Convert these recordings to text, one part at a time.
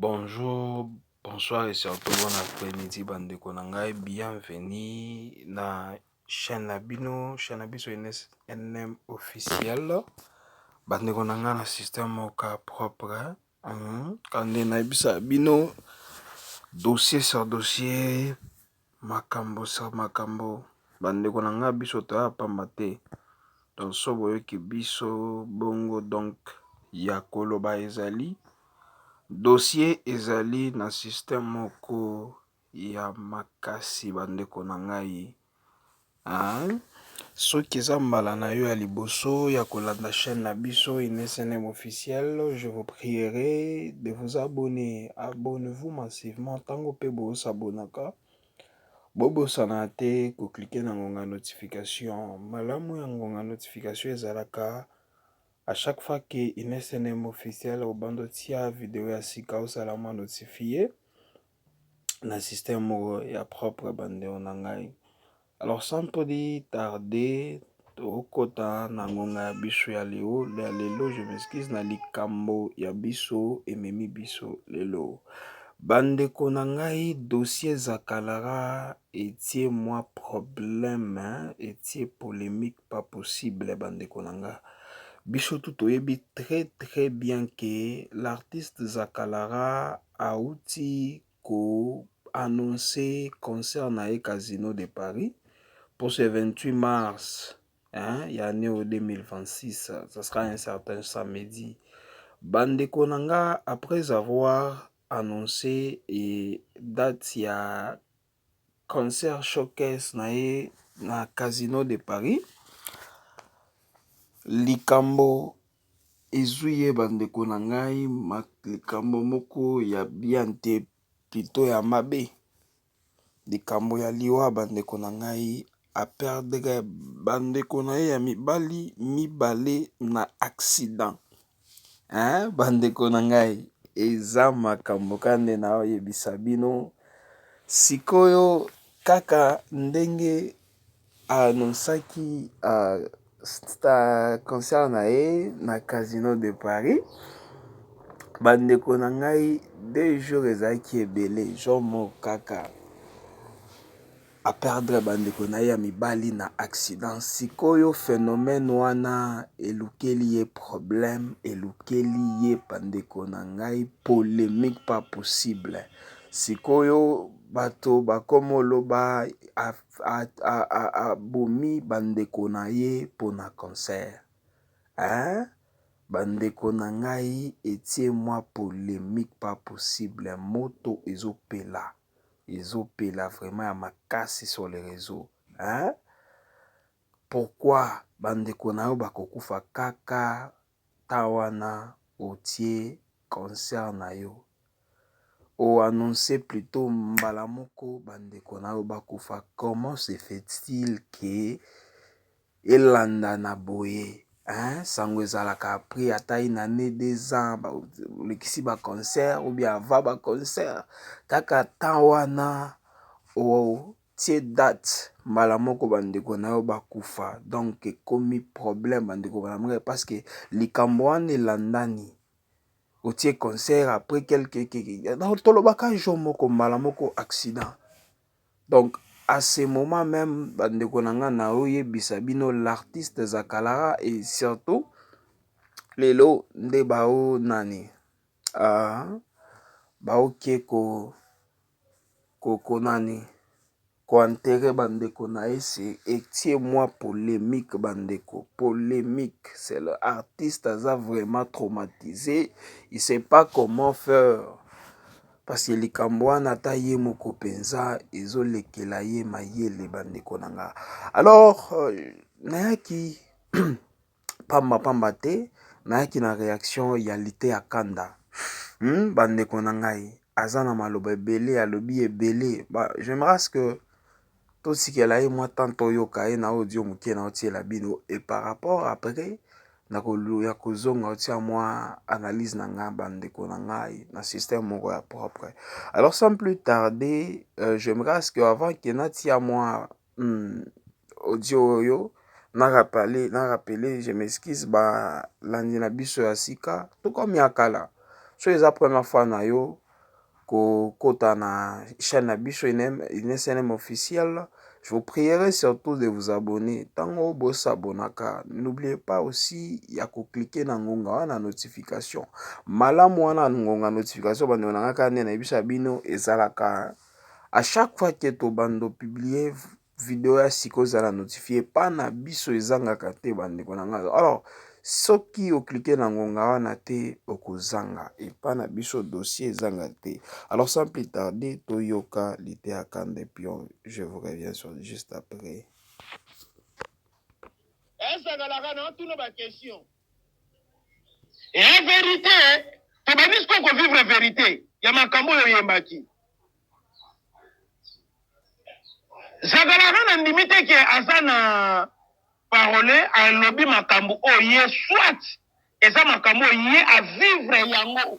Bonjour, bonsoir et surtout bon après-midi bandeko na ngai, bienvenue na chaîne na bino, chaîne na biso NM officiel. Bandeko na ngai na système moko propre, kande nayebisa bino dossier sur dossier, makambo sur makambo. Bandeko na ngai, biso toya pamba te. Donc so boyoki biso bongo, donc ya koloba ezali dossier, ezali na système moko ya makasi. Bandeko na ngai, soki eza mbala na yo ya liboso ya kolanda chaîne na biso INSNM officiel, je vous prierai de vous abonner. Abonnez-vous massivement. Ntango mpe bosabonaka, bobosana te kocliquer na ngonga notification. Malamu ya ngonga notification ezalaka à chaque fois que INSNM officiel obanda otia video ya sika, osala mwa notifie na système moko ya propre. Bandeko na ngai, alors sans plus tarder, tokota na ngonga ya biso ya leo ya lelo, je m'excuse, na likambo ya biso ememi biso lelo. Bandeko na ngai, dossier Zakalara etie mwa problème, etie polémique pas possible. Bandeko na nga, biso tu toyebi très très bien que l'artiste Zakalara auti koannoncer concert na ye Casino de Paris pour ce 28 mars, hein, ya année 2026. Ça sera un certain samedi. Bandeko na nga, après avoir annoncé e date ya concert showcase na ye na Casino de Paris, likambo ezwi ye, bandeko na ngai, likambo moko ya bien te, plutôt ya mabe, likambo ya liwa. Bandeko na ngai, aperdre bandeko na ye ya mibali mibale na accident, hein? Bandeko na ngai, eza makambo kaka nde naoyebisa bino sikoyo. Kaka ndenge aannonçaki concert na ye na Casino de Paris, bandeko na ngai, 2 jours ezalaki ebele, jour moko kaka aperdre bandeko na ye ya mibali na accident. Sikoyo phénomène wana elukeli ye problème, elukeli ye, bandeko na ngai, polémique pas possible. Sikoyo bato bakoma oloba abomi bandeko na ye mpona concert, hein? Bandeko na ngai, etie mwa polémique pas possible. Moto ezopela, ezopela vraiment ya makasi sur les réseaux, hein? Pourquoi bandeko na yo bakokufa kaka ta wana otie concert na yo, oannonce plutôt, mbala moko bandeko na yo bakufa? Comment se fait-il que elanda na boye, hein? Sango ezalaka après ata une année, 2 ans, olekisi baconcert ou bien avant baconcert. Kaka temps wana otie date, mbala moko bandeko na yo bakufa. Donc ekomi problème, bandeko na ngai, parce que likambo wana elandani. Otie concert, après quelque, tolobaka jour moko, mbala moko accident. Donc à ce moment même, bandeko na ngai, naoyebisa bino, l'artiste Zakalara, et surtout lelo nde bao nani baoke ko nani koenterrer bandeko na ye, etie mwa polémique. Bandeko, polémique, c'est l'artiste aza vraiment traumatisé, il sait pas comment faire, parce que likambo wana, ata ye moko mpenza, ezolekela ye mayele. Bandeko na nga, alors nayaki pamba pamba te, nayaki na réaction ya lite ya kanda. Bandeko na ngai, aza na maloba ebele, alobi ebele. J'aimerais que totikela ye mwa temps, toyoka ye na audio moke na otiela bino, et par rapport après ya kozonga otia mwa analyse na ngai, bandeko na ngai, na système moko ya propre. Alors sans plus tarder, j'aimerais que avant que natia mwa audio oyo, na rappeler, je m'excuse, balandi na biso ya sika to comme ya kala, so eza première fois na yo. Kokota na chaîne na biso INSNM officiel. Je vous prierai surtout de vous abonner. Tango bo s'abonnaka, n'oubliez pas aussi ya ko cliquer na ngonga wana notification. Malamu wana ngonga notification bandeko na nga kaka nde nayebisa bino ezalaka à chaque fois que tobando publier video ya sika ozala notifie pa na biso ezangaka te bandeko na nga. Alors soki oklike na ngonga wana te okozanga epa na biso dossier ezanga te. Alors sans plus tarder toyoka liteya kanda et puis je vous reviens sur juste après. Ezakalaka na tuna ba question. Ya verite, tobandi sikoyo ko vivre verite ya makambo oyo oyembaki. Zagalaka na ndimi te ke aza na parole alobi makambo oyo ye soit eza makambo oyo ye a vivre yango.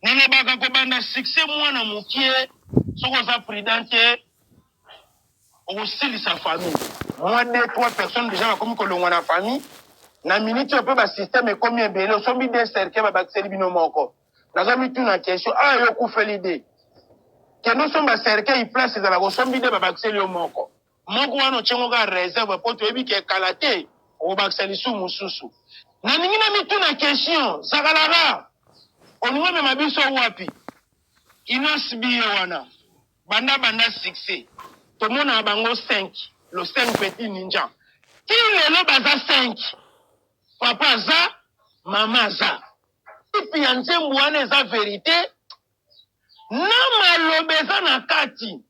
Nalobaka kobanda succès mwana mukie soki oza prudent te okosilisa famille. Mwa deux trois personnes dejà bakomi kolongwa na famille na minute oyo pe ba système ekomi ebele osombi deux cercueil babakiseli bino moko. Nazo mituna question awa yo okufeli de kende osomba cercueil place ezalaka osombi de babakiseli yo moko. Moko wana otie ngo kaka reserve po toyebi ke kala te okobakisa lisusu mususu. Nalingi na mituna question zakalaka olingi omema biso wapi? Innoss'B ye wana banda abanda succès tomonaka bango 5 le 5 petit ninja ti lelo baza 5 papa aza mama aza. Clip ya nzembo wana eza verite Na maloba eza na kati.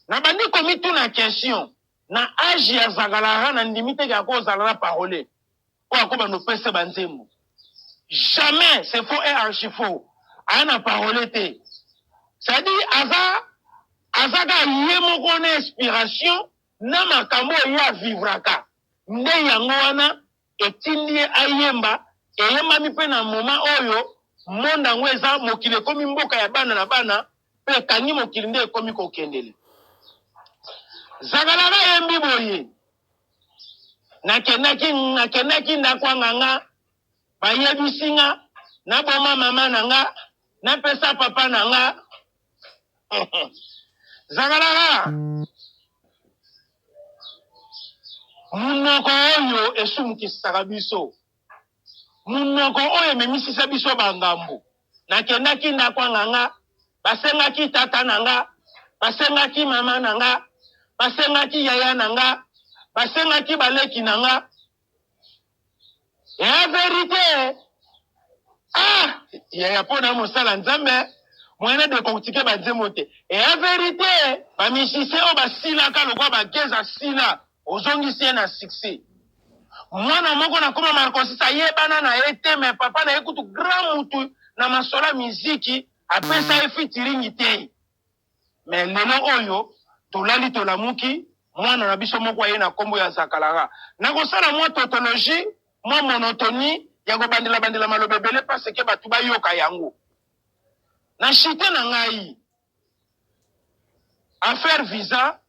Na bandi komituna question, na age ya Zagalara na ndimi te ke ako zala na parole oyo ako banda opesa ba nzembo. Jamais, c'est faux et archi faux. Aya na parole te. C'est à dire aza aza kaka ye moko na inspiration na makambo oyo ye a vivraka nde yango wana etindi ye ayemba, eyembami pe na moment oyo monde yango eza mokili ekomi mboka ya bana na bana pe ekangi mokili nde ekomi kokendele. Zagalaka ayembi boye, nakendaki nakendaki ndako ya nganga bayebisi nga naboma mama na nga napesa papa na nga Zagalaka Munoko oyo esumukisaka biso, munoko oyo ememisisa biso ba ngambo. Nakendaki ndako ya nganga, basengaki tata na nga, basengaki mama na nga, basengaki yaya na nga, basengaki baleki na nga. Ya verite ah yaya mpo na mosala nzambe moyen na decortiquer ba nzembo te ya verite ba musicien oyo basilaka lokola ba gez asila ozongisi ye na succès mwana moko na koma marcosis ayebana na ye te mais papa na ye kutu grand mutu na masolo ya miziki apesa ye featuring te Mais lelo oyo tolali tolamuki mwana na biso moko aye na kombo ya Zakalara. Nakosala mwa tautologie, mwa monotonie ya kobandela bandela maloba ebele parce que batu bayoka yango. Na chute na ngai, affaire visa,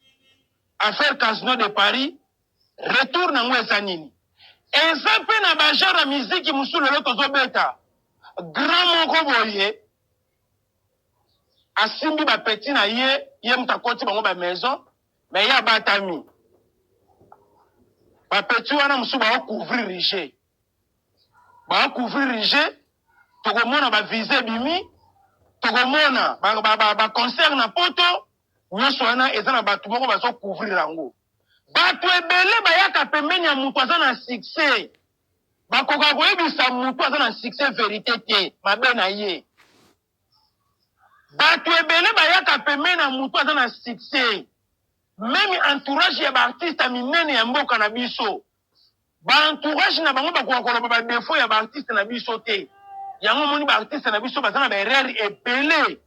affaire casino de Paris, retour nango eza nini? Eza pe na ba genre ya miziki mosusu lelo tozobeta grand moko boye asimbi ba petit na ye ye moto akoti bango ba maison mais ye abatami ba petit wana mosusu bao couvrir jeu bao couvrir jeu tokomona ba visa ebimi tokomona ba, ba, ba, ba concert na poto nyonso wana eza na bato moko bazo couvrir yango bato ebele bayaka pembeni ya moto aza na succès Bakoka koyebisa mutu aza na succès verite te mabe na ye. Batu ebele bayaka pembeni na mutu aza na succès meme entourage ya ba artiste ya minene ya mboka na biso ba entourage na bango bakoka koloba ba defaut ya ba artiste na biso te yango omoni ba artiste na biso baza na ba erreur ebele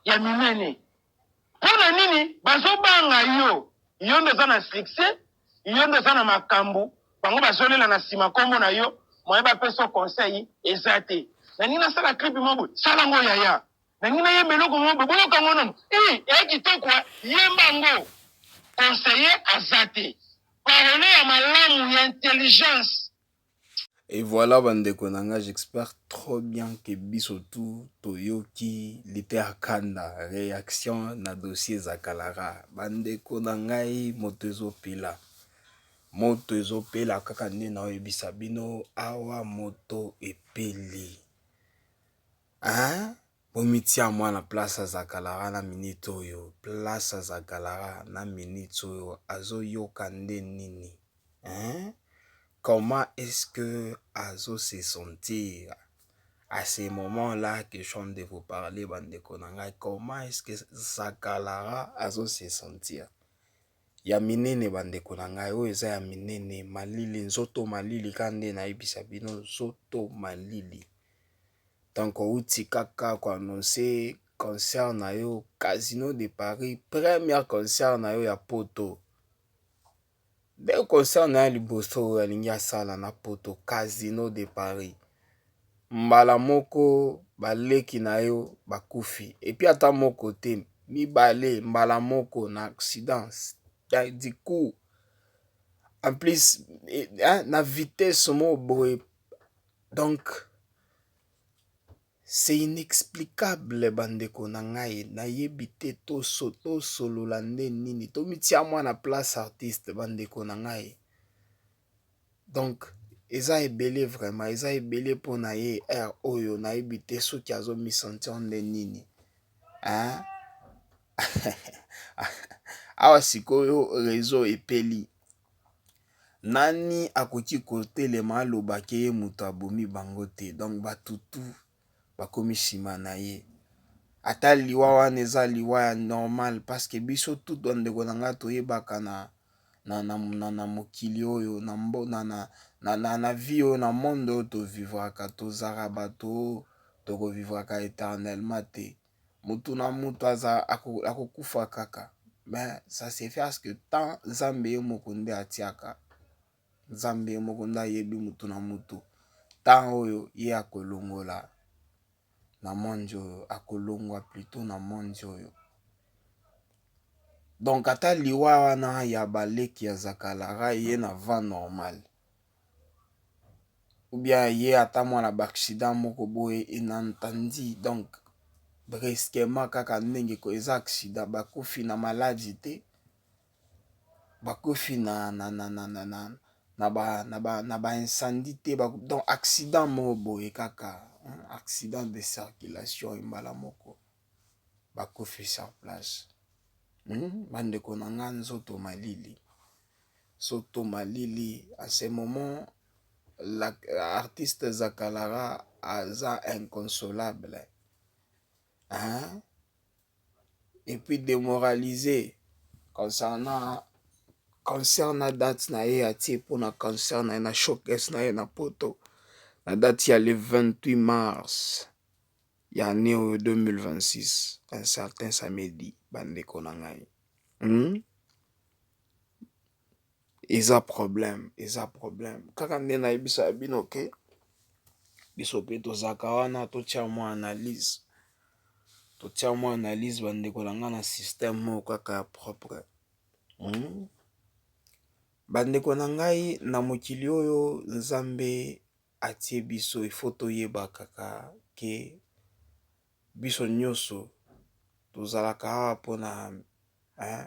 ya minene Pona nini bazo banga yo? Yo nde oza na succès, yo nde oza na makambu, bango bazo lela na sima kombo na yo, moyen ba pesa yo conseil eza te. Nalingi nasala clip moko boye, sala ngo yaya. Nalingi nayemba eloko moko boye, boyoka ngo nanu. Ih, eya kitoko hein, yemba ngo. Conseiller aza te. Parole ya malamu ya intelligence. Et voilà bandeko na nga, j'espère trop bien que biso tout toyoki Liteya Kanda réaction na dossier Zakalara. Bandeko na ngai, moto ezopela, moto ezopela kaka nde naoyebisa bino awa, moto epeli, hein? Bomitia mwana place ya Zakalara na minute oyo, place ya Zakalara na minute oyo azoyoka nde nini, hein? Comment est-ce que azo se sentir à ce moment-là que je suis en train de vous parler, bandeko na ngai? Comment est-ce que Zakalara azo se sentir? Ya minene, bandeko na ngai, oyo eza ya minene. Malili, nzoto malili, kaka nde nayebisa bino, nzoto malili. Donc outi kaka koannoncer concert na yo, Casino de Paris, première concert na yo ya Poto. Nde concert na ye liboso oyo alingi asala na Poto, Casino de Paris, mbala moko baleki na yo bakufi, et puis ata moko te, mibale, mbala moko na accident du coup, en plus na vitesse moko boye. Donc c'est inexplicable, bandeko na ngai. Nayebi te tosolola nde nini, tomitia mwana place artiste, bandeko na ngai. Donc eza ebele, vraiment eza ebele mpona ye. Heure oyo nayebi te soki azomisentir nde nini, hein? Awa sikoyo réseau epeli, nani akoki kotelema alobaki ye moto abomi bango te? Donc batutu bakomi nsima na ye. Ata liwa wana eza liwa ya normal, parce que biso tout, bandeko na ngai, toyebaka na mokili oyo, na vie oyo, na monde oyo tovivraka, tozalaka bato tokovivraka éternellement te. Mutu na mutu aza akokufa kaka, mais ça se fait parce que temps Nzambe ye moko nde atiaka. Nzambe ye moko nde ayebi mutu na mutu temps oyo ye akolongola na monde oyo, akolongwa plutôt na monde oyo. Donc ata liwa wana ya baleki ya Zakalara ye na vent normal, ou bien ye ata mwana baaccident moko boye inattendu, donc brusquement kaka ndenge eza accident, bakufi na maladie te, bakufi na baincendie te, donc accident moko boye kaka, accident de circulation, mbala moko bakufi sur place. Bandeko na nga, nzoto malili, nzoto malili. À ce moment, l'artiste Zakalara aza inconsolable, hein? Et puis démoralisé concernant date na ye atie mpona concert na ye na showcase na ye na Poto na date ya le 28 mars ya année oyo 2026, un certain samedi. Bandeko na ngai, Eza problème, eza problème kaka nde nayebisaka bino ke biso mpe tozalaka wana, totia mwa analyse, totia mwa analyse, bandeko na ngai, na système moko kaka ya propre. Bandeko na ngai, na mokili oyo Nzambe atie biso, il faut toyeba kaka ke biso nyonso tozalaka awa mpona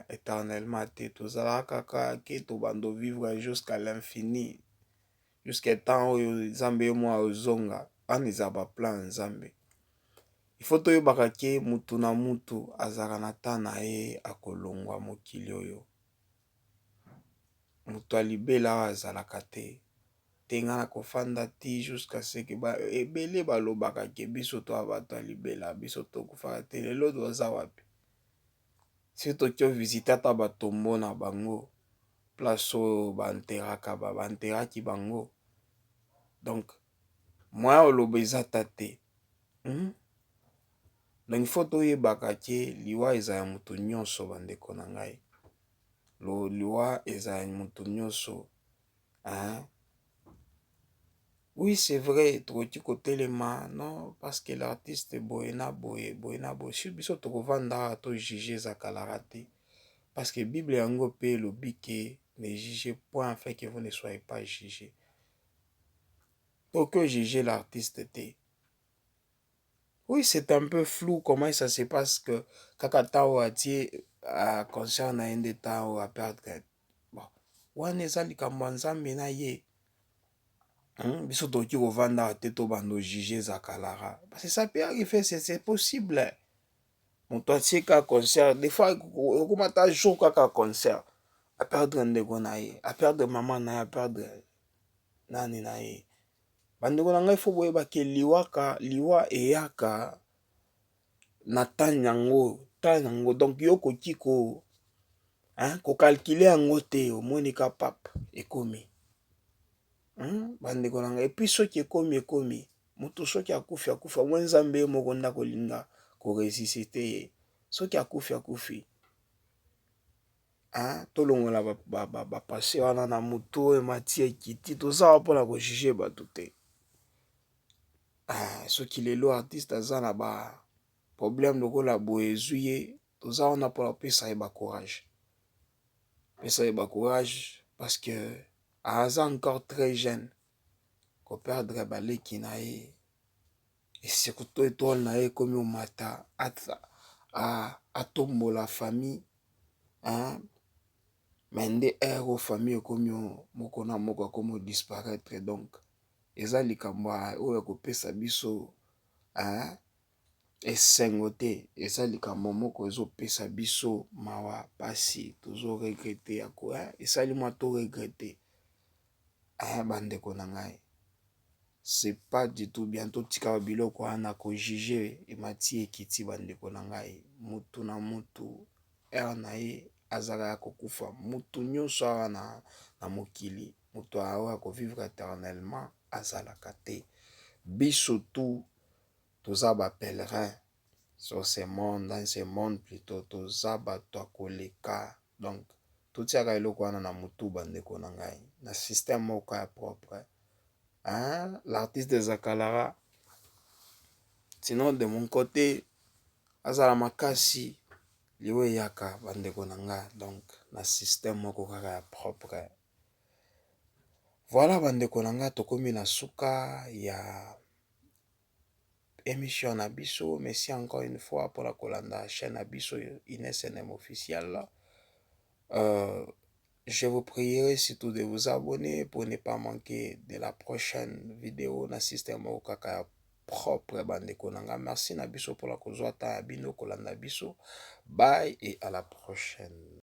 éternellement te. Tozalaka kaka ke tobanda vivre jusqu'à l'infini, jusqu'à temps oyo Nzambe ye moko azonga. Wana eza baplan ya Nzambe. Il faut toyebaka ke mutu na mutu azalaka na temps na ye akolongwa mokili oyo. Moto ya libela oyo azalaka te te. Nga na kofanda ti jusqu'à ce que ebele balobaka ke biso to bato ya libela, biso tokufaka te. Lelo toza wapi? Soki toki ovisiter ata batombeau na bango, place oyo baenterraka, baenterraki bango, donc moyen oloba eza ta te. Donc il faut toyebaka ke liwa eza ya moto nyonso, bandeko na ngai, liwa eza ya moto nyonso, hein? Oui, c'est vrai, tokoki kotelema non parce que l'artiste boye na boye, boye na boye. Si biso tokovanda awa tojuger Zakalara te, parce que Bible yango mpe elobi ke ne jugez point afin que vous ne soyez pas jugés. Tokoki juger l'artiste te. Oui, c'est un peu flou comment ça se passe que kaka ntango atie concert na ye nde ntango aperdre. Bon, wana eza likambo ya Nzambe na ye. Biso tokoki kovanda te, tobanda ojuger Zakalara, parce que ça peut arriver, c'est possible. Moto atie kaka concert, des fois okoma ata jour kaka concert, aperdre ndeko na ye, aperdre mama na ye, aperdre nani na ye. Bandeko na ngai, faut boyebaki liwaka, liwa eyaka na temps yango, temps yango. Donc yo okoki ko kocalculer yango te. Omoni ka pape ekomi. Bandeko na ngai, et puis soki ekomi, ekomi. Moto soki akufi, akufi. Omoi Nzambe ye moko nde akolinga koressusciter ye. Soki akufi, akufi. Tolongola bapase wana na motu oyo emati ekiti. Toza awa mpona kojuger bato te. Soki lelo artiste aza na baproblème lokola boye ezwi ye, toza wana mpona kopesa ye bacourage, pesa ye bacourage, parce que aza encore très jeune. Koperdre baleki na ye, et surtout étoile na ye ekomi omata, atombola famille, mais nde ere oyo famille ekomi, moko na moko akomi odisparaître. Donc eza likambo oyo ekopesa biso esengo te. Eza likambo moko ezopesa biso mawa, pasi, tozoregretter yako esali mwa toregretter. Bandeko na ngai, c'est pas du tout bien. Totika biloko wana kojuger emati ekiti. Bandeko na ngai, mutu na mutu ere na ye azalaka ya kokufa. Mutu nyonso awa na mokili, moto oyo akovivre éternellement azalaka te. Biso tu toza bapèlerin sur ce monde, dans ce monde plutôt. Toza bato ya koleka. Donc totiaka eloko wana na motu, bandeko na ngai, na système moko ya propre, hein? L'artiste Zakalara, sinon de mon côté, azala makasi. Liwa eyaka, bandeko na nga, donc na système moko kaka ya propre. Voilà, bandeko na nga, tokomi na suka ya émission na biso. Merci encore une fois mpona kolanda chaîne na biso Inesnm Officiel. Je vous prierai surtout de vous abonner pour ne pas manquer de la prochaine vidéo na système moko kaka ya propre. Bandeko na nga, merci na biso mpona kozwa temps ya bino kolanda biso. Bye et à la prochaine.